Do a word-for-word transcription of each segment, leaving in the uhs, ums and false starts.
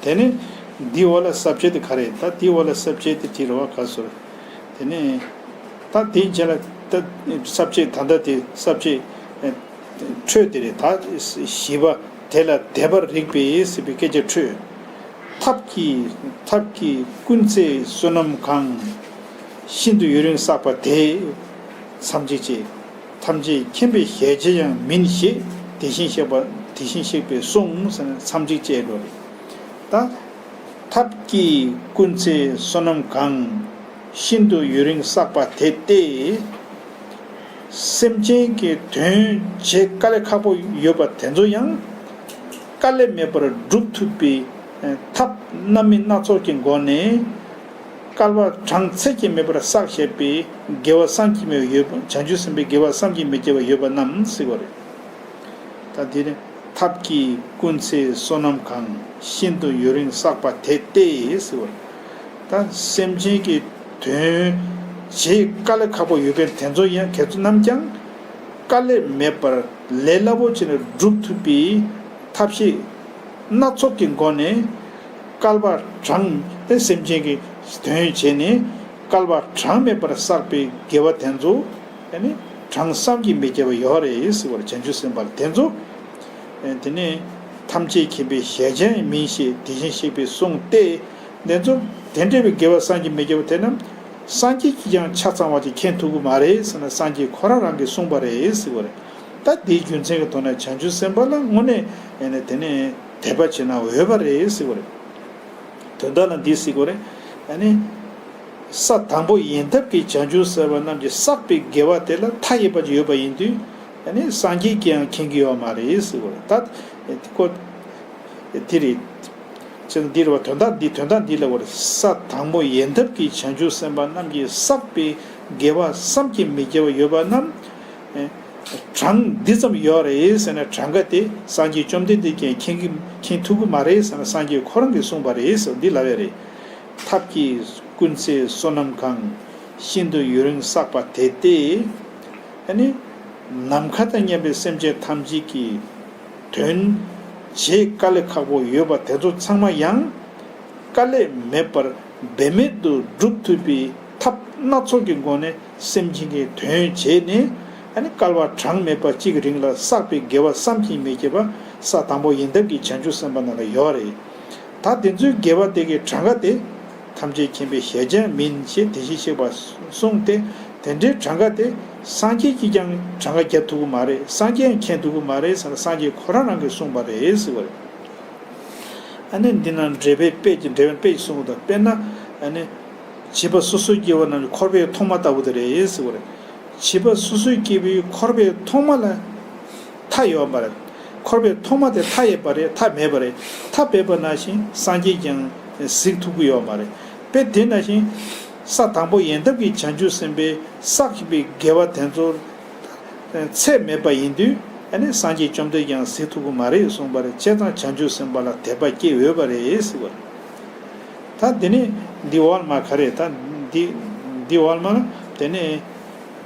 དེ་ནས་འདིའི་འོག་ལ་ས་བཅད་དེ་ག་རེ། ད་འདིའི་འོག་ལ་ས་བཅད་དེ་དེ་རེད་བ། ག་སོ་རེད། དེ་ནས་ད་དེའི་རྗེས་ལ་ད་ས་བཅད་ད་ལྟ་དེ་ས་བཅད་ཨེ་འཕྲོས་དེ་རེད། ད་བཞི་པ་དེ་ལ་དད་པར་རིགས་པས་ཟེར་བའི་སྐད་ཆ་འཕྲོས། ཐབས་ཀྱིས་ཐབས་ཀྱིས་ཀུན་ཚེ་བསོད་ནམས་གང་། ཤིན་ཏུ་ཡུན་རིང་བསགས་པ་དེས། མཚམས་གཅིག་བྱས། ཐམས་ཅད་མཁྱེན་པའི་ཞལ་མཇལ་ཡང་མིན་ཞེས་དེ་བཞིན་གཤེགས་པ་དེ་བཞིན་གཤེགས་པས་གསུངས་ཟེར་ནས་མཚམས་གཅིག་བཅད་འགྲོ་རེད། ད་ཐབས་ཀྱིས་ཀུན་ཚེ་བསོད་ནམས་གང་། ཤིན་ཏུ་ཡུན་རིང་བསགས་པ་དེ་སྟེ། སེམས་ཅན་གྱི་དོན་བྱེད་དཀའ་ལས་ཁག་པོ་ཡོད་པ་དེ་ཚོ་ཡང་དཀའ་ལས་མེད་པར་སྒྲུབ་ཐུབ་པའི་ཐབས་སྣ་མིན་སྣ་ཚོགས་ཀྱི་སྒོ་ནས། བསྐལ་པ་གྲངས་ཚད་ཀྱིས་མེད་པར་བསགས་བཞག་པའི་དགེ་བ་བསམ་གྱིས་མི་ཁྱབ་པ་ཡོད་པ། བྱང་ཆུབ་སེམས་དཔའི་དགེ་བ་བསམ་གྱིས་མི་ཁྱབ་པ་ཡོད་པ་རྣམས་ཟེར་བ་རེད། ད་འདི་ནི་ཐབས་ཀྱིས་ཀུན་ཚེ་བསོད་ནམས་གང་། ཤིན་ཏུ་ཡུན་རིང་བསགས་པ་དེ་སྟེ་ཟེར་བ་རེད། ད་སེམས་ཅན་གྱི་དོན་བྱེད་དཀའ་ལས་ཁག་པོ་ཡོད་པའི་དེ་ཚོ་ཡང་དེ་ཚོ་རྣམས་ཀྱང་དཀའ་ལས་མེད་པར་ལས་སླ་པོ་བྱས་ནས་སྒྲུབ་ཐུབ་པའི་ཐབས་ཤེས་སྣ་ཚོགས་ཀྱི་སྒོ་ནས། བསྐལ་པ་གྲངས་དེ་སེམས་ཅན་གྱི་དོན་བྱས་ནས་བསྐལ་པ་གྲངས་མེད་པར་བསགས་པའི་དགེ་བ་དེ་ཚོ་ཨ་ནི་གྲངས་བསམ་གྱིས་མི་ཁྱབ་པ་ཡོད་རེད་ཟེར་བར། བྱང་ཆུབ་སེམས་དཔའ་དེ་ཚོ་ཨ་དེ་ནས་ཐམས་ཅད་མཁྱེན་པའི་ཞལ་མཇལ་མིན་ཞེས་དེ་བཞིན་གཤེགས་པས་གསུངས་ཏེ། དེ་ཚོ་དེ་འདྲ་བའི་དགེ་བ་བསམ་གྱིས་མི་ཁྱབ་པ་དེ་རྣམས་སངས་རྒྱས་ཀྱིས་ཀྱང་ཆ་ཚང་བ་ཅིག་མཁྱེན་ཐུབ་ཀྱི་མ་རེད་ཟེར་ན། སངས་རྒྱས་ཁོ་རང་རང་གིས་གསུངས་པ་རེད་ཟེར་བ་རེད། ད་དེའི་རྒྱུ་མཚན་གྱི་ཐོག་ནས་བྱང་ཆུབ་སེམས་དཔའ་ལ་དངོས་གནས་ཨ་ནི་དེ་ནས་དད་པ་བྱེད་ན་འོས་པ་རེད་ཟེར་བ་རེད། དོན་དག་ལ་འདི་ཟེར་དགོས་རེད། ཨ་ནི་ས་དང་པོ་ཡན་ཐབས་ཀྱིས་བྱང་ཆུབ་སེམས་དཔའ་རྣམས་ཀྱིས་བསགས་པའི་དགེ་བ་དེ་ལ་མཐའ་ཡས་པ་ཅིག་ཡོད་པ་ཡིན་དུས། ཨ་ནི་སངས་རྒྱས་ཀྱིས་ཡང་མཁྱེན་གྱི་ཡོད་མ་རེད་ཟེར་དགོས་རེད། ད་ཁོ་དེ་རེད། ཅེས་འདི་རེད་བ། དོན་དག་འདི་དོན་དག་འདི་ལ་དགོས་རེད། ས་དང་པོ་ཡན་ཐབས་ཀྱིས་བྱང་ཆུབ་སེམས་དཔའ་རྣམས་ཀྱིས་བསགས་པའི་དགེ་བ་བསམ་གྱིས་མི་ཁྱབ་པ་ཡོད་པ་རྣམས། གྲངས་འདི་ཙམ་ཡོད་རེད་ཟེར་ན། གྲངས་ཀ་དེ་སངས་རྒྱས་བཅོམ་ལྡན་འདས་ཀྱིས་མཁྱེན་གྱི་མཁྱེན་ཐུབ་ཀྱི་མ་རེད་ཟེར་ན། སངས་རྒྱས་ཁོ་རང་གིས་གསུངས་པ་རེད་ཟེར་འདི་ལབ་ཡ་རེད། ཐབས་ཀྱིས་ཀུན་ཚེ་བསོད་ནམས་གང་། ཤིན་ཏུ་ཡུན་རིང་བསགས་པ་དེ་སྟེ། ཨ་ནི་ནམ་མཁའ་དང་མཉམ་པའི་སེམས་ཅན་ཐམས་ཅད་ཀྱི་དོན་བྱེད་དཀའ་ལས་ཁག་པོ་ཡོད་པ་དེ་ཚོ་ཚང་མ་ཡང་དཀའ་ལས་མེད་པར་འབད་མེད་དུ་སྒྲུབ་ཐུབ་པའི་ཐབས་སྣ་ཚོགས་ཀྱི་སྒོ་ནས་སེམས་ཅན་གྱི་དོན་བྱས་ནས། ཨ་ནི་བསྐལ་པ་གྲངས་མེད་པ་གཅིག་གི་རིང་ལ་བསགས་པའི་དགེ་བ་བསམ་གྱིས་མི་ཁྱབ་པ་ས་དང་པོ་ཡན་ཐབས་ཀྱིས་བྱང་ཆུབ་སེམས་དཔའ་རྣམས་ལ་ཡོད་རེད། ད་དེ་ཚོའི་དགེ་བ་དེ་གའི་གྲངས་ཀ་དེ་ཐམས་ཅད་མཁྱེན་པའི་ཞལ་མཇལ་མིན་ཞེས་དེ་བཞིན་གཤེགས་པས་གསུངས་ཏེ། དེ་འདྲའི་གྲངས་ཀ་དེ་སངས་རྒྱས་ཀྱིས་ཀྱང་གྲངས་ཀ་རྒྱབ་ཐུབ་ཀྱི་མ་རེད། སངས་རྒྱས་ཀྱིས་མཁྱེན་ཐུབ་ཀྱི་མ་རེད་ཟེར་ན། སངས་རྒྱས་ཁོ་རང་རང་གིས་གསུངས་པ་རེད་ཟེར་བ་རེད། ཨ་ནི་འདི་ན་འགྲེལ་པའི་དཔེ་གྱི་འགྲེལ་པའི་དཔེ་གསུངས་པ་དང་། དཔེར་ན་ཨ་ནི་བྱིས་པ་སོ་སོའི་སྐྱེ་བོ་རྣམས་ཀྱི་འཁོར་བའི་ཐོག་མ་ལྟ་བུ་དེ་རེད་ཟེར་བ་རེད། བྱིས་པ་སོ་སོའི་སྐྱེ་བོའི་འཁོར་བའི་ཐོག་མ་ལ་མཐའ་ཡོད་མ་རེད། འཁོར་བའི་ཐོག་མ་དེ་མཐའ་ཡས་པ་རེད། མཐའ་མེད་པ་རེད། མཐའ་མེད་པ་ནང་བཞིན་སངས་རྒྱས་ཀྱང་གཟིགས་ཐུབ་ཀྱི་ཡོད་མ་རེད། དཔེ་དེ་ནང་བཞིན་ས་དང་པོ་ཡན་ཐབས་ཀྱིས་བྱང་ཆུབ་སེམས་དཔའི་བསགས་པའི་དགེ་བ་དེ་ཚོ་ཚད་མེད་པ་ཡིན་དུས། ཨ་ནི་སངས་རྒྱས་བཅོམ་ལྡན་ཀྱང་གཟིགས་ཐུབ་ཀྱི་མ་རེད་གསུངས་པ་རེད། བྱས་ཙང་བྱང་ཆུབ་སེམས་དཔའ་ལ་དད་པ་སྐྱེ་འོས་པ་རེད་ཟེར་བ་རེད། ད་འདི་ནི་འདི་འོག་མ་ག་རེ། ད་འདི་འདི་འོག་མ་ལ་དེ་ནི་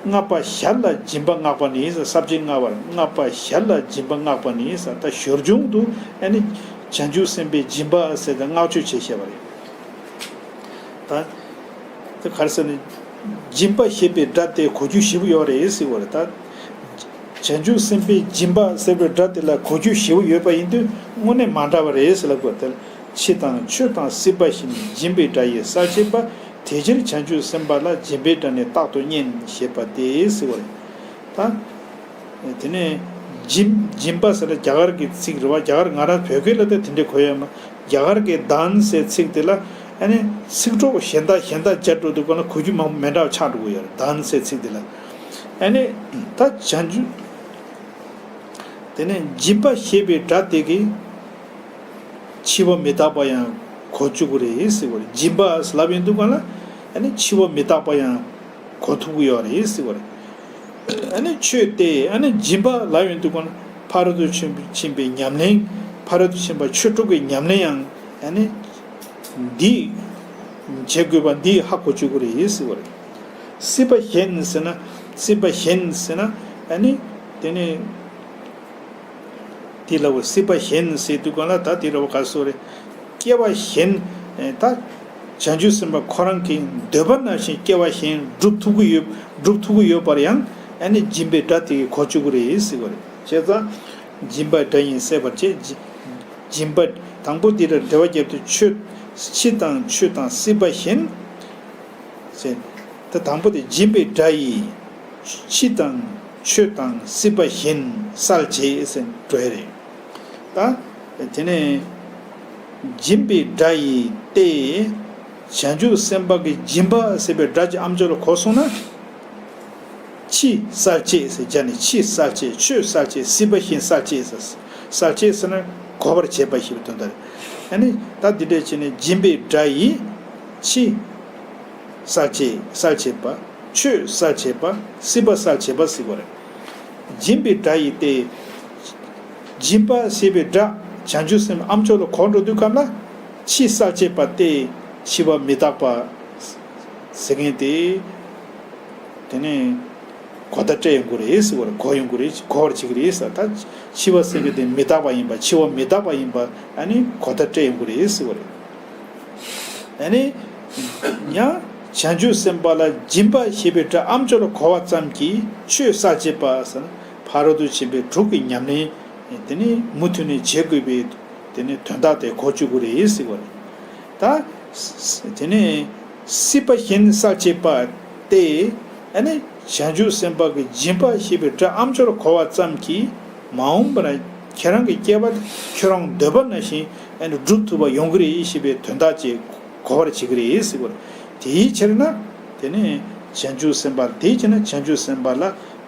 བསྔགས་པ་ཞར་ལ་སྦྱིན་པ་བསྔགས་པ་ནི་ཟེར། ས་བཅད་ལྔ་པར་བསྔགས་པ་ཞར་ལ་སྦྱིན་པ་བསྔགས་པ་ནི་ཟེར། ད་ཞོར་འབྱུང་དུ་ཨ་ནི་བྱང་ཆུབ་སེམས་དཔའི་སྦྱིན་པ་ཟེར་ཏེ་བསྔགས་བརྗོད་བྱས་བཤད་པ་རེད། ད་དེ་ག་རེ་ཟེར་ན། སྦྱིན་པ་ཞེས་པའི་སྒྲ་དེ་གོ་རྒྱུ་ཞེ་པོ་ཡོད་རེད་ཟེར་བ་རེད། ད་བྱང་ཆུབ་སེམས་དཔའི་སྦྱིན་པ་ཟེར་བའི་སྒྲ་དེ་ལ་གོ་རྒྱུ་ཞེ་པོ་ཡོད་པ་ཡིན་དུས། དངོས་གནས་མ་འདྲ་བ་རེད་ཟེར་ལབ་དགོས། དེ་ལ་ཕྱི་དང་ཆོས་དང་སྲིད་པ་བཞིན། སྦྱིན་པའི་སྒྲ་ཡིས་གསལ་བྱེད་པ། དེ་ཕྱིར་བྱང་ཆུབ་སེམས་དཔའ་ལ། སྦྱིན་པའི་སྒྲ་ནི་རྟག་ཏུ་སྙན། ཞེས་པ་སྟེ་ཟེར་བ་རེད། ད་དེ་ནས་སྦྱིན་སྦྱིན་པ་ཟེར་ན་རྒྱ་གར་གྱི་ཚིག་རེད་བ། རྒྱ་གར། ང་རང་བོད་སྐད་ལ་ད་དེ་འདྲ་གོ་ཡོད་མ། རྒྱ་གར་གྱི་དཱན་ཟེར་ཚིག་དེ་ལ་ཨ་ནི་ཚིག་གྲོགས་གཞན་དག་གཞན་དག་སྦྱར་འགྲོ་དུས་སྒང་ལ་གོ་རྒྱུ་མང་པོ་མི་འདྲ་བ་ཆགས་འགྲོ་གི་ཡོད་རེད། དཱན་ཟེར་ཚིག་དེ་ལ། ཨ་ནི་ད་བྱང་ཆུབ། དེ་ནས་སྦྱིན་པ་ཞེས་པའི་སྒྲ་དེ་གིས་འཆི་བ་མི་རྟག་པ་ཡང་གོ་བཅུག་གི་རེད་ཟེར་བ་རེད། སྦྱིན་པ་ལབ་ཡོང་དུས་སྒང་ལ་ཨ་ནི་འཆི་བ་མི་རྟག་པ་ཡང་གོ་ཐུབ་ཀྱི་ཡོད་རེད་ཟེར་བ་རེད། ཨ་ནི་ཆོས་དེ་ཨ་ནི་སྦྱིན་པ་ལབ་ཡོང་དུས་སྒང་ལ་ཕ་རོལ་ཏུ་ཕྱིན་ཕྱིན་པའི་ཉམས་ལེན། ཕ་རོལ་ཏུ་ཕྱིན་པ་ཆོས་དྲུག་གི་ཉམས་ལེན་ཡང་ཨ་ནི་འདི་བྱེད་དགོས་པ་འདི་ཧ་གོ་བཅུག་གི་རེད་ཟེར་བ་རེད། སྲིད་པ་གཞན་ཟེར་ན། སྲིད་པ་གཞན་ཟེར་ན་ཨ་ནི་དེ་ནི་དེ་ལ་འོ་སྲིད་པ་གཞན་ཟེར་དུས་སྒང་ལ་ད་དེ་ར་བ་ག་སོ་རེད། སྐྱེ་བ་གཞན་ད་བྱང་ཆུབ་སེམས་དཔའ་ཁོ་རང་གི་འདོད་པ་ནང་བཞིན་སྐྱེ་བ་གཞན་སྒྲུབ་ཐུབ་ཀྱི་ཡོད། སྒྲུབ་ཐུབ་ཀྱི་ཡོད་པར་ཡང་ཨ་ནི་སྦྱིན་པའི་སྒྲ་དེ་གིས་གོ་བཅུག་གི་རེད་ཟེར་བ་རེད། བྱས་ཙང་སྦྱིན་པའི་སྒྲ་ཡིས་གསལ་བར་བྱེད། སྦྱིན་པ་དང་པོ་འདི་ལ་འགྲེལ་བ་བརྒྱབ་སྟེ་ཆོས། ཕྱི་དང་ཆོས་དང་སྲིད་པ་གཞན། ཟེར། ད་དང་པོ་དེ་སྦྱིན་པའི་སྒྲ་ཡིས། ཕྱི་དང་ཆོས་དང་སྲིད་པ་གཞན་གསལ་བྱེད་ཟེར་འགྲོ་ཡ་རེད། ད་དེ་ནས་སྦྱིན་པའི་སྒྲ་ཡིས་ཏེ། བྱང་ཆུབ་སེམས་དཔའ་གི་སྦྱིན་པ་ཟེར་བའི་སྒྲ་གྱི་ཨམ་ཅོག་ལ་གོ་སོང་ན། ཕྱི་གསལ་བྱེད་ཟེར་བྱས་ནས་ཕྱི་གསལ་བྱེད་ཆོས་གསལ་བྱེད་སྲིད་པ་གཞན་གསལ་བྱེད་ཟེར། གསལ་བྱེད་ཟེར་ན་གོ་བར་བྱེད་པ་ཞེས་པའི་དོན་དག་རེད། ཨ་ནི་ད་འདི་འདྲས་བྱས་ནས་སྦྱིན་པའི་སྒྲ་ཡིས་ཕྱི། གསལ་བྱེད་གསལ་བྱེད་པ། ཆོས་གསལ་བྱེད་པ། སྲིད་པ་གསལ་བྱེད་པ་ཟེར་བ་རེད། སྦྱིན་པའི་སྒྲ་ཡིས་ཏེ། སྦྱིན་པ་ཞེས་པའི་སྒྲ་བྱང་ཆུབ་སེམས་ཨམ་ཅོག་ལ་གོ་འགྲོ་དུས་སྐབས་ལ། ཕྱི་གསལ་བྱེད་པ་སྟེ། འཆི་བ་མི་རྟག་པ་ཟེར་མཁན་དེ། དེ་ནས་གོ་བརྡ་སྤྲད་ཡོང་གི་རེད་ཟེར་བ་རེད། གོ་ཡོང་གི་རེད། གོ་བར་བྱེད་ཀྱི་རེད་ཟེར། ད་འཆི་བ་ཟེར་མཁན་དེ་མི་རྟག་པ་ཡིན་པ། འཆི་བ་མི་རྟག་པ་ཡིན་པ་ཨ་ནི་གོ་བརྡ་སྤྲད་ཡོང་གི་རེད་ཟེར་བ་རེད། ཨ་ནི། ཡང་བྱང་ཆུབ་སེམས་དཔའ་ལ་སྦྱིན་པ་ཞེས་པའི་སྒྲ་ཨམ་ཅོག་ལ་གོ་བ་ཙམ་གྱིས་ཆོས་གསལ་བྱེད་པ་ཟེར་ན་ཕ་རོལ་ཏུ་ཕྱིན་པའི་དྲུག་གི་ཉམས་ལེན་དེ་ནི་མུ་མཐུད་ནས་བྱེད་དགོས་པའི་དེ་ནི་དོན་དག་དེ་གོ་བཅུག་གི་རེད་ཟེར་བ་རེད། ད་དེ་ནི་སྲིད་པ་གཞན་གསལ་བྱེད་པ་སྟེ། ཨ་ནི་བྱང་ཆུབ་སེམས་དཔའ་གི་སྦྱིན་པ་ཞེས་པའི་སྒྲ་ཨམ་ཅོག་ལ་གོ་བ་ཙམ་གྱིས་མ་འོངས་པ་ན་ཁྱེད་རང་གི་སྐྱེ་བ་ཁྱོད་རང་འདོད་པ་ནང་བཞིན་ཨ་ནི་སྒྲུབ་ཐུབ་པ་ཡོང་གི་རེད་ཞེས་པའི་དོན་དག་ཅིག་གོ་བར་བྱེད་ཀྱི་རེད་ཟེར་བ་རེད། དེའི་ཕྱིར་ན་དེ་ནི་བྱང་ཆུབ་སེམས་དཔའ། དེའི་ཕྱིར་ན་བྱང་ཆུབ་སེམས་དཔའ་ལ་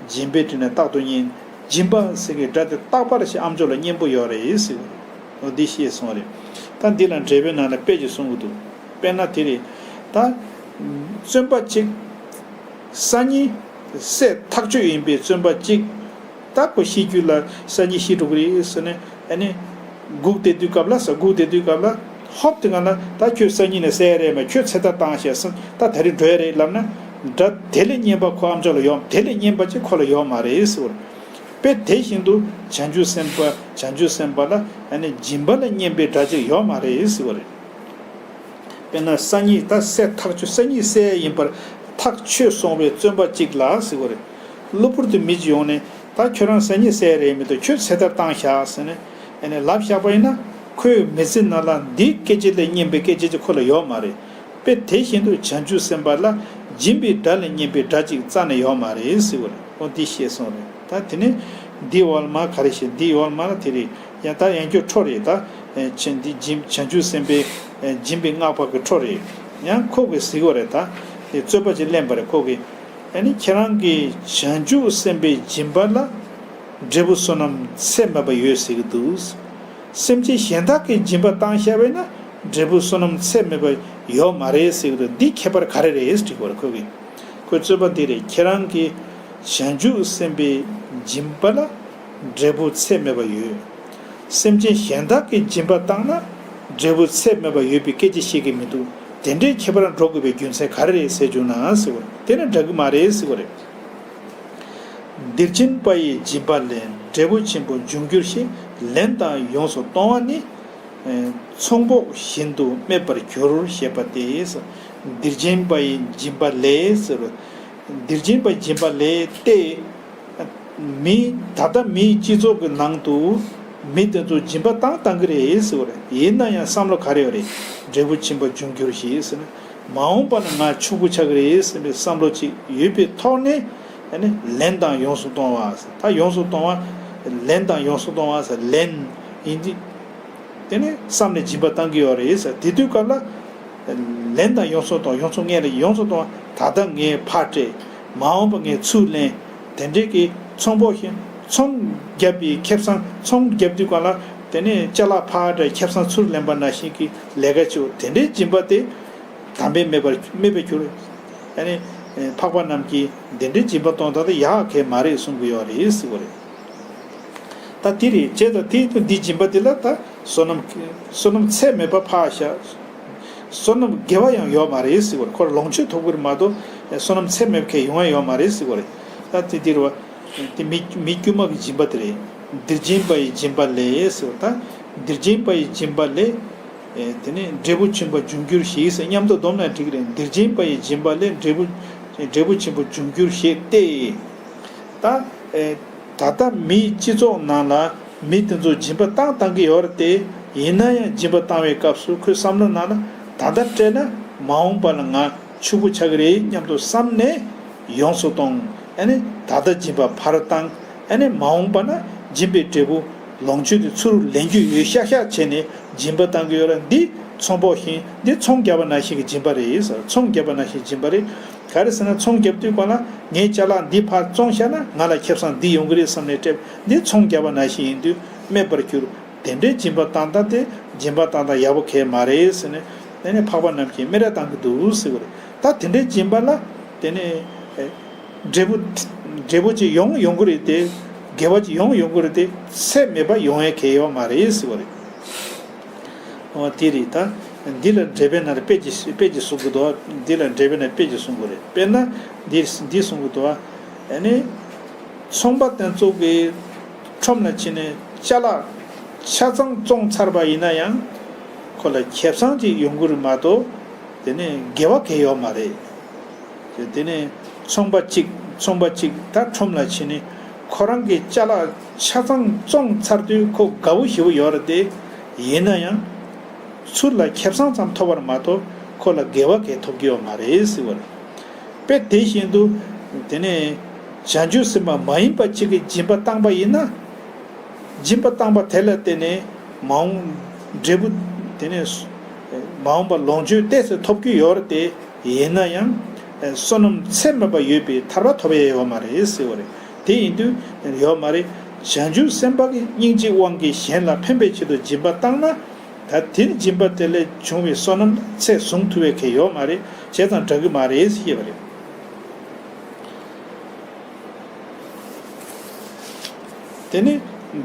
སྦྱིན་པའི་དྲིན་ལན་རྟག་ཏུ་བརྙེས། སྦྱིན་པ་ཟེར་གྱི་སྒྲ་དེ་རྟག་པར་ཞིག་ཨམ་ཅོག་ལ་སྙན་པོ་ཡོད་རེད་ཟེར་བ་རེད། འོ་འདི་ཤེས་སོང་བ་རེད། ད་འདི་ལ་འགྲེལ་པའི་ནང་ལ་དཔེ་ཅིག་གསུང་གི་འདུག་དཔེར་ན་དེ་རེད། ད་བཙོན་པ་གཅིག་སང་ཉིན་སྲས་ཐག་ཆོད་ཡིན་པའི་བཙོན་པ་གཅིག་ད་ཁོ་ཤི་རྒྱུ་ལ་སང་ཉིན་ཤི་འགྲོ་གི་རེད་ཟེར་ནས་ཨ་ནི་སྒུག་བསྡད་དུས་སྐབས་ལ་ཟེར། སྒུག་བསྡད་དུས་སྐབས་ལ་ཧོབ་དེ་ག་ལ་ད་ཁྱོད་སང་ཉིན་ནས་བསད་ཡ་རེད་མ། ཁྱོད་ཚེ་ཐར་བཏང་ཤག་ཟེར། ད་ད་རེས་འགྲོ་ཡ་རེད་ལབ་ན་སྒྲ་དེ་ལས་སྙན་པ་ཁོ་ཨམ་ཅོག་ལ་ཡོད། དེ་ལས་སྙན་པ་ཅིག་ཁོ་ལ་ཡོད་མ་རེད་ཟེར་བ་རེད། དཔེ་དེ་བཞིན་དུ་བྱང་ཆུབ་སེམས་དཔའ་བྱང་ཆུབ་སེམས་དཔའ་ལ་ཨ་ནི་སྦྱིན་པ་ལས་སྙན་པའི་སྒྲ་ཅིག་ཡོད་མ་རེད་ཟེར་བ་རེད། དཔེར་ན་སང་ཉིན་ད་སྲས་ཐག་ཆོད། སང་ཉིན་བསད་ཡིན་པར་ཐག་ཆོད་སོང་བའི་བཙོན་པ་གཅིག་ལ་ཟེར་བ་རེད། གློ་བུར་དུ་མི་གཅིག་ཡོང་ནས་ད་ཁྱོད་རང་སང་ཉིན་བསད་རེད་མི་འདུག་ཁྱོད་ཚེ་ཐར་བཏང་ཤག་ཟེར་ནས་ཨ་ནི་ལབ་བཞག་པ་ཡིན་ན་ཁོའི་མི་ཚེ་ནང་ལ་འདིའི་སྐད་ཆ་ལས་སྙན་པའི་སྐད་ཆ་ཅིག་ཁོ་ལ་ཡོད་མ་རེད། དཔེ་དེ་བཞིན་དུ་བྱང་ཆུབ་སེམས་དཔའ་ལ་སྦྱིན་པའི་སྒྲ་ལས་སྙན་པའི་སྒྲ་ཅིག་རྩ་ནས་ཡོད་མ་རེད་ཟེར་བ་རེད། འོ་འདི་ཤེས་སོང་རེད། ད་དེ་ནས་འདི་འོག་མ་ག་རེ་བཤད། འདི་འོག་མ་ལ་དེ་རེད། ཡང་ད་ཡང་སྐྱར་འཕྲོ་རེད། ད་ཨེ་ཆེན་འདི་སྦྱིན་བྱང་ཆུབ་སེམས་དཔའི་ཨེ་སྦྱིན་པའི་བསྔགས་པ་གི་འཕྲོ་རེད། ཡང་ཁོ་གིས་ཟེར་གི་རེད། ད་དེ་རྩོད་པ་ཅིག་གླེང་པ་རེད་ཁོ་གིས། ཨ་ནི་ཁྱེད་རང་གིས་བྱང་ཆུབ་སེམས་དཔའི་སྦྱིན་པ་ལ་འབྲས་བུ་བསོད་ནམས་ཚད་མེད་པ་ཡོད་ཟེར་གི་འདུག་སེམས་ཅན་གཞན་དག་གིས་སྦྱིན་པ་བཏང་བཞག་པས་ན་འབྲས་བུ་བསོད་ནམས་ཚད་མེད་པ་ཡོད་མ་རེད་ཟེར་གི་འདུག་འདི་ཁྱད་པར་ག་རེ་རེད་དྲིས་པར་ཁོ་གིས། ཁོའི་རྩོད་པ་འདི་རེད། ཁྱེད་རང་གིས་བྱང་ཆུབ་སེམས་དཔའི་སྦྱིན་པ་ལ་འབྲས་བུ་ཚད་མེད་པ་ཡོད། སེམས་ཅན་གཞན་དག་གིས་སྦྱིན་པ་བཏང་ན་འབྲས་བུ་ཚད་མེད་པ་ཡོད་པའི་སྐད་ཆ་བཤད་ཀྱི་མི་འདུག་དེ་འདྲའི་ཁྱད་པར་འགྲོ་དགོས་པའི་རྒྱུ་མཚན་ག་རེ་རེད་ཟེར་བྱུང་ན་ཟེར་བ་དེ་ནི་འདྲ་གི་མ་རེད་ཟེར་བ་རེད། འདིར་སྦྱིན་པ་ཡི་སྦྱིན་པ་ལས། འབྲས་བུ་ཆེན་པོ་འབྱུང་འགྱུར་ཞེས། ལན་དང་ཡོངས་སུ་གཏོང་བ་ནི། ཚོང་པོ་བཞིན་དུ་སྨད་པར་འགྱུར་ཞེས་པ་སྟེ། འདིར་སྦྱིན་པ་ཡི་སྦྱིན་པ་ལས་ཟེར། འདིར་སྦྱིན་པ་ཡི་སྦྱིན་པ་ལས་ཏེ། མི་ད་ལྟ་མིའི་སྤྱི་ཚོགས་ཀྱི་ནང་དུ་མི་དེ་ཚོ་སྦྱིན་པ་བཏང་བཏང་གི་རེད་ཟེར་བ་རེད། ཡིན་ན་ཡང་བསམ་བློ་ག་རེ་ཡོད་རེད། འབྲས་བུ་ཕྱིན་པ་འབྱུང་འགྱུར་ཞེས་ཟེར་ན། མ་འོངས་པ་ན་ང་ཕྱུག་པོ་ཆགས་ཀྱི་རེད་ཟེར་བའི་བསམ་བློ་ཅིག་ཡོད་པའི་ཐོག་ནས་ཨ་ནི་ལན་དང་ཡོངས་སུ་གཏོང་བ། ད་ཡོངས་སུ་གཏོང་བ། ལན་དང་ཡོངས་སུ་གཏོང་བ་ཟེར་ལན་ཡིན་དུས། དེ་ནས་བསམ་ནས་སྦྱིན་པ་བཏང་གི་ཡོད་རེད་ཟེར། དེ་དུས་སྐབས་ལ་ལན་དང་ཡོངས་སུ་གཏོང་། ཡོངས་སུ་ངས་ལ་ཡོངས་སུ་གཏོང་བ། ད་ལྟ་ངས་ཕར་སྤྲད། མ་འོངས་པ་ངས་ཚུར་ལེན། དེ་འདྲའི་གི་ཚོང་པོ་ཞིག་ཚོང་བརྒྱབ་པའི་ཁེ་བཟང་། ཚོང་བརྒྱབ་དུས་སྐབས་ལ་དེ་ནས་ཅ་ལག་ཕར་སྤྲད་ཁེ་བཟང་ཚུར་ལེན་པ་ནང་བཞིན་གྱི་ལས་ཀ་བྱེད། དེ་འདྲའི་སྦྱིན་པ་དེ་དམ་པས་སྨད་པར་སྨད་པར་འགྱུར། ཨ་ནི་འཕགས་པ་རྣམས་ཀྱིས་དེ་འདྲའི་སྦྱིན་པ་གཏོང་སྟངས་དེ་ཡག་གི་མ་རེད་གསུང་གི་ཡོད་རེད་ཟེར་བ་རེད། ད་དེ་རེད། བྱས་ཙང་དེ་འདི་སྦྱིན་པ་དེ་ལ་ད་བསོད་ནམས་བསོད་ནམས་ཚད་མེད་པ་ཕར་བཞག་བསོད་ནམས་དགེ་བ་ཡང་ཡོད་མ་རེད་ཟེར་བར་ཁོར་ལོངས་སྤྱོད་ཐོབ་ཀྱི་རེད་མ་གཏོགས་བསོད་ནམས་ཚད་མེད་པ་གང་ཡང་ཡོང་ཡ་ཡོད་མ་རེད་ཟེར་བ་རེད། ད་དེ་འདི་རེད་བ། དེ་མི་མི་དཀྱུས་མ་གི་སྦྱིན་པ་དེ་རེད། འདིར་སྦྱིན་པ་ཡི་སྦྱིན་པ་ལས་ཟེར་བ། ད་འདིར་སྦྱིན་པ་ཡི་སྦྱིན་པ་ལས། ཨེ། དེ་ནས་འབྲས་བུ་ཆེན་པོ་འབྱུང་འགྱུར་ཞེས་ཟེར། མཉམ་དུ་བསྡོམས་ན་འགྲིག་གི་རེད། འདིར་སྦྱིན་པ་ཡི་སྦྱིན་པ་ལས་འབྲས་བུ་འབྲས་བུ་ཆེན་པོ་འབྱུང་འགྱུར་ཞེས་ཏེ། ད་ཨེ། ད་ལྟ་མིའི་སྤྱི་ཚོགས་ནང་ལ་མི་དེ་ཚོ་སྦྱིན་པ་བཏང་བཏང་གི་ཡོད་རེད་དེ། ཡིན་ན་ཡང་སྦྱིན་པ་བཏང་བའི་སྐབས་སུ་ཁོའི་བསམ་བློ་ནང་ལ་ད་ལྟ་སྤྲད་ན་མ་འོངས་པ་ལ་ང་ཕྱུག་པོ་ཆགས་ཀྱི་རེད་སྙམ་དུ་བསམ་ནས་ཡོངས་སུ་གཏོང་། ཨ་ནི་ད་ལྟ་སྦྱིན་པ་ཕར་བཏང་། ཨ་ནི་མ་འོངས་པ་ན་སྦྱིན་པའི་འབྲས་བུ་ལོངས་སྤྱོད་དེ་ཚུར་ལེན་རྒྱུ་ཡོད་ཤག་ཤག་བྱས་ནས་སྦྱིན་པ་བཏང་གི་ཡོད་ར། འདི་ཚོང་པ་བཞིན། འདི་ཚོང་རྒྱབ་པ་ནང་བཞིན་གྱི་སྦྱིན་པ་རེད་ཟེར། ཚོང་རྒྱབ་པ་ནང་བཞིན་སྦྱིན་པ་རེད། ག་རེ་ཟེར་ན། ཚོང་རྒྱབ་དུས་སྒང་ལ་ངས་ཅ་ལག་འདི་ཕར་བཙོང་བཞག་ན་ང་ལ་ཁེ་བཟང་འདི་ཡོང་གི་རེད་བསམ་ནས་སྤྲད། འདི་ཚོང་རྒྱབ་པ་ནང་བཞིན་ཡིན་དུས་སྨད་པར་འགྱུར། དེ་འདྲའི་སྦྱིན་པ་བཏང་སྟངས་དེ་སྦྱིན་པ་བཏང་སྟངས་ཡག་པོ་གང་ཡང་མ་རེད་ཟེར་ནས། དེ་ནས་འཕགས་པ་རྣམས་ཀྱིས་སྨད་ར་བཏང་གི་འདུག་ཟེར་བ་རེད། ད་དེ་འདྲའི་སྦྱིན་པ་ལ་དེ་ནས་ཨེ། འབྲས་བུ་འབྲས་བུ་ཅིག་ཡོང་ཡོང་གི་རེད་དེ། དགེ་བ་ཅིག་ཡོང་ཡོང་གི་རེད་དེ། ཚད་མེད་པ་ཡོང་ཡ་གང་ཡང་ཡོད་མ་རེད་ཟེར་བ་རེད། འོ་དེ་རེད། ད་འདི་ལ་འགྲེལ་པའི་ནང་ལ་དཔེ་ཅིག་དཔེ་ཅིག་གསུང་གི་འདུག། འདི་ལ་འགྲེལ་པའི་ནང་དཔེ་ཅིག་གསུང་གི་རེད། དཔེར་ན་འདི་འདི་གསུང་གི་འདུག། ཨ་ནི་ཚོང་པ་དེ་ཚོ་གིས་ཁྲོམ་ལ་ཕྱིན་ནས་ཅ་ལག་ཆ་ཚང་བཙོང་ཚར་བ་ཡིན་ན་ཡང་ཁོ་ལ་ཁེ་བཟང་ཅིག་ཡོང་གི་རེད་མ་གཏོགས། དེ་ནས་དགེ་བ་གང་ཡང་ཡོད་མ་རེད། དེ་ནས་ཚོང་པ་གཅིག་ཚོང་པ་གཅིག་ད་ཁྲོམ་ལ་ཕྱིན་ནས་ཁོ་རང་གི་ཅ་ལག་ཆ་ཚང་བཙོང་ཚར་དུས་ཁོ་དགའ་བོ་ཞེ་བོ་ཡོད་རེད་དེ། ཡིན་ན་ཡང་ཚུར་ལ་ཁེ་བཟང་ཙམ་ཐོབ་པར་མ་གཏོགས་ཁོ་ལ་དགེ་བ་གང་ཐོབ་ཀྱི་ཡོད་མ་རེད་ཟེར་བ་རེད། དཔེ་དེ་བཞིན་དུ་དེ་ནས་བྱང་ཆུབ་སེམས་དཔའ་མ་ཡིན་པ་གཅིག་གིས་སྦྱིན་པ་བཏང་པ་ཡིན་ན། སྦྱིན་པ་བཏང་པ་དེ་ལ་བརྟེན་ནས་མ་འོངས་འབྲས་བུ། དེ་ནས་མ་འོངས་པ་ལོངས་སྤྱོད་ཏོག་ཙམ་ཐོབ་ཀྱི་ཡོད་རེད་དེ། ཡིན་ན་ཡང་བསོད་ནམས་ཚད་མེད་པ་ཡོད་པའི་ཐར་པ་ཐོབ་ཡ་ཡོད་མ་རེད་ཟེར་བ་རེད། དེ་ཡིན་དུས་ཡོད་མ་རེད། བྱང་ཆུབ་སེམས་དཔའ་གིས་སྙིང་རྗེའི་དབང་གིས་གཞན་ལ་ཕན་པའི་ཆེད་དུ་སྦྱིན་པ་བཏང་ན། ད་དེར་སྦྱིན་པ་དེ་ལས་བྱུང་བའི་བསོད་ནམས་ཚད་བཟུང་ཐུབ་པའི་གང་ཡང་ཡོད་མ་རེད། བྱས་ཙང་འགྲིག་གི་མ་རེད་ཟེར་བ་རེད། དེ་ནས་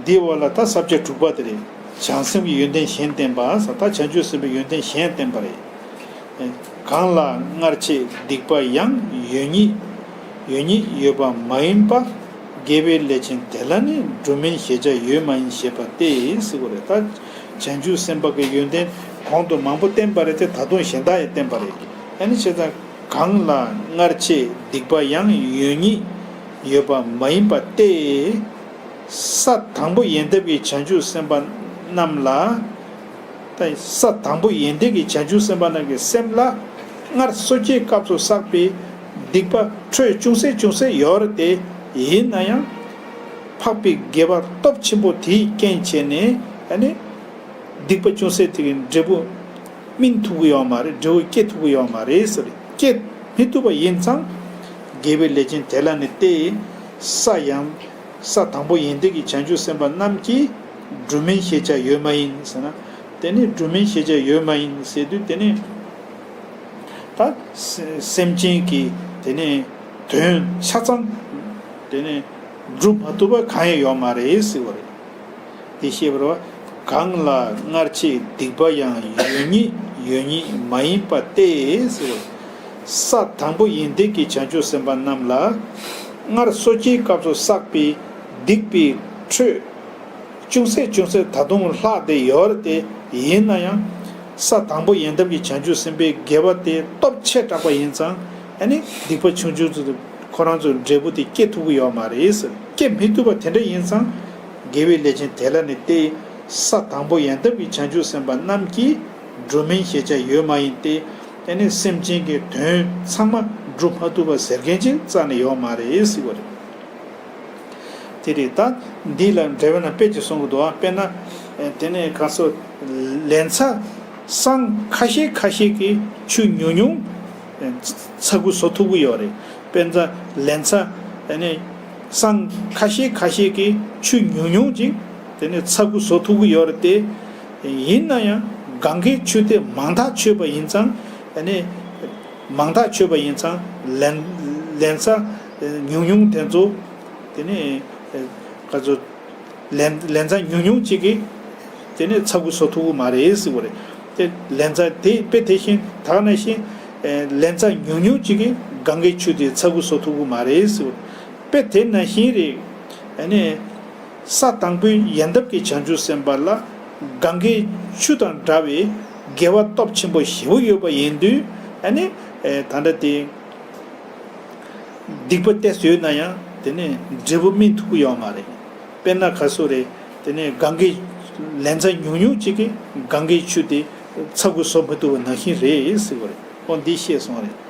འདིའི་འོག་ལ་ད་ས་བཅད་དྲུག་པ་དེ་རེད། བྱང་སེམས་ཀྱི་ཡོན་ཏན་གཞན་བསྟན་པ་ཟེར། ད་བྱང་ཆུབ་སེམས་དཔའི་ཡོན་ཏན་གཞན་བསྟན་པ་རེད། གང་ལ་སྔར་བྱས་སྡིག་པ་ཡང་ཡོད་ཉིད་ཡོད་ཉིད་ཡོད་པ་མ་ཡིན་པ། དགེ་བའི་ལས་ཅན་དེ་ལ་ནི་སྒྲུབ་མིན་ཞེས་བྱ་ཡོད་མ་ཡིན་ཞེས་པ་སྟེ་ཟེར་བ་རེད། ད་བྱང་ཆུབ་སེམས་དཔའ་གི་ཡོན་ཏན་གོང་དུ་མང་པོ་བསྟན་པ་རེད་དེ། ད་དུང་གཞན་དག་ཡང་བསྟན་པ་རེད། ཨ་ནི་བྱས་ཙང་གང་ལ་སྔར་བྱས་སྡིག་པ་ཡང་ཡོད་ཉིད་ཡོད་པ་མ་ཡིན་པ་སྟེ། ས་དང་པོ་ཡོན་ཏན་གྱི་བྱང་ཆུབ་སེམས་དཔའ་རྣམས་ལ། ད་ས་དང་པོ་ཡོན་ཏན་གྱི་བྱང་ཆུབ་སེམས་དཔའ་རྣམས་ཀྱི་སེམས་ལ་སྔར་སོ་སྐྱེའི་སྐབས་སུ་བསགས་པའི་སྡིག་པ་འཕྲོས་ཅུང་ཟད་ཅུང་ཟད་ཡོད་རེད་དེ། ཡིན་ན་ཡང་འཕགས་པའི་དགེ་བ་སྟོབས་ཆེན་པོ་དེའི་རྐྱེན་བྱས་ནས། ཨ་ནི་སྡིག་པ་ཅུང་ཟད་དེ་གི་འབྲས་བུ་སྨིན་ཐུབ་ཀྱི་ཡོད་མ་རེད། འབྲས་བུ་སྐྱེ་ཐུབ་ཀྱི་ཡོད་མ་རེད་ཟེར། སྐྱེ་མི་ཐུབ་པ་ཡིན་ཙང་། དགེ་བའི་ལས་ཅན་དེ་ལ་ནི་སྟེ། ས་ཡང་། ས་དང་པོ་ཡོན་ཏན་གྱི་བྱང་ཆུབ་སེམས་དཔའ་རྣམས་ཀྱིས་སྒྲུབ་མིན་ཞེས་བྱ་ཡོད་མ་ཡིན་ཟེར་ན། དེ་ནི་སྒྲུབ་མིན་ཞེས་བྱ་ཡོད་མ་ཡིན་ཟེར་དུས། དེ་ནི་ད་སེམས་ཅན་གྱི་དེ་ནི་དོན་ཆ་ཚང་དེ་ནི་སྒྲུབ་མ་ཐུབ་པ་གང་ཡང་ཡོད་མ་རེད་ཟེར་བ་རེད། དེ་ཤེས་པར་བ། གང་ལ་སྔར་བྱས་སྡིག་པ་ཡང་ཡོད་ཉིད་ཡོད་ཉིད་མ་ཡིན་པ་སྟེ་ཟེར། ས་དང་པོ་ཡོན་ཏན་གྱི་བྱང་ཆུབ་སེམས་དཔའ་རྣམས་ལ། སྔར་སོ་སྐྱེའི་སྐབས་སུ་བསགས་པའི་སྡིག་པའི་འཕྲོས་ཅུང་ཟད་ཅུང་ཟད་ད་དུང་ལྷག་སྟེ་ཡོད་རེད་དེ། ཡིན་ན་ཡང་ས་དང་པོ་ཡོན་ཏན་གྱི་བྱང་ཆུབ་སེམས་དཔའི་དགེ་བ་དེ་སྟོབས་ཆེ་དྲགས་པ་ཡིན་ཙང་། ཨ་ནི་སྡིག་པ་ཆུང་ཆུང་ཚོ་ཁོ་རང་ཚོའི་འབྲས་བུ་དེ་སྐྱེ་ཐུབ་ཀྱི་ཡོད་མ་རེད་ཟེར། སྐྱེ་མི་ཐུབ་པ་དེ་འདྲ་ཡིན་ཙང་། དགེ་བའི་ལས་ཅན་དེ་ལ་ནི་སྟེ། ས་དང་པོ་ཡོན་ཏན་གྱི་བྱང་ཆུབ་སེམས་དཔའ་རྣམས་ཀྱིས་སྒྲུབ་མིན་ཞེས་བྱ་ཡོད་མ་ཡིན་ཏེ། ཨ་ནི་སེམས་ཅན་གྱི་དོན་ཚང་མ་སྒྲུབ་མ་ཐུབ་པ་ཟེར་མཁན་ཅིག་རྩ་ནས་ཡོད་མ་རེད་ཟེར་བ་རེད། དེ་རེད། ད་འདི་ལ་འགྲེལ་པ་ན་དཔེ་ཅིག་གསུང་གི་འདུག་ཨ། དཔེར་ན། ཨེ། དེ་ནས་ག་སོ། ལན་ཚྭ་སྲང་ཁ་ཤས་ཁ་ཤས་ཀྱིས་ཆུ་ཉུང་ཉུང་། ཨེ། ཚ་ཁུ་བཟོ་ཐུབ་ཀྱི་ཡོད་རེད། དཔེར་ན་ལན་ཚྭ། ཨ་ནི་སྲང་ཁ་ཤས་ཁ་ཤས་ཀྱིས་ཆུ་ཉུང་ཉུང་ཅིག་དེ་ནས་ཚ་ཁུ་བཟོ་ཐུབ་ཀྱི་ཡོད་རེད་དེ། ཡིན་ན་ཡང་གང་གི་ཆུ་དེ་མང་ཐག་ཆོད་པ་ཡིན་ཙང་། ཨ་ནི་མང་ཐག་ཆོད་པ་ཡིན་ཙང་ལན་ལན་ཚྭ་ཉུང་ཉུང་དེ་ཚོ། དེ་ནས་ག་ཚོད། ལན་ལན་ཚྭ་ཉུང་ཉུང་གཅིག་གིས་དེ་ནས་ཚ་ཁུ་བཟོ་ཐུབ་ཀྱི་མ་རེད་ཟེར་བ་རེད། དེ་ལན་ཚྭ་དེ་དཔེ་དེ་བཞིན་ད་ག་ནང་བཞིན། ཨེ། ལན་ཚྭ་ཉུང་ཉུང་གཅིག་གིས་གང་གི་ཆུ་དེ་ཚ་ཁུ་བཟོ་ཐུབ་ཀྱི་མ་རེད་ཟེར་བ་རེད། དཔེ་དེ་ནང་བཞིན་རེད། ཨ་ནི་ས་དང་པོའི་ཡོན་ཏན་གྱི་བྱང་ཆུབ་སེམས་དཔའ་ལ་གང་གི་ཆུ་དང་འདྲ་བའི། དགེ་བ་སྟོབས་ཆེན་པོ་ཞེ་པོ་ཡོད་པ་ཡིན་དུས། ཨ་ནི་ཨེ་ད་ལྟ་དེ་སྡིག་པ་ཏོག་ཙམ་ཡོད་ན་ཡང་དེ་ནས་འབྲས་བུ་སྨིན་ཐུབ་ཀྱི་ཡོད་མ་རེད། དཔེར་ན་ག་སུ་རེད། དེ་ནས་གང་གི་ལན་ཚྭ་ཉུང་ཉུང་གཅིག་གིས་གང་གི་ཆུ་དེ་ཚ་གུ་བཟོ་མི་ཐུབ་པ་ནང་བཞིན་རེད་ཟེར་བ་རེད། ཁོང་འདི་བཤད་སོང་རེད།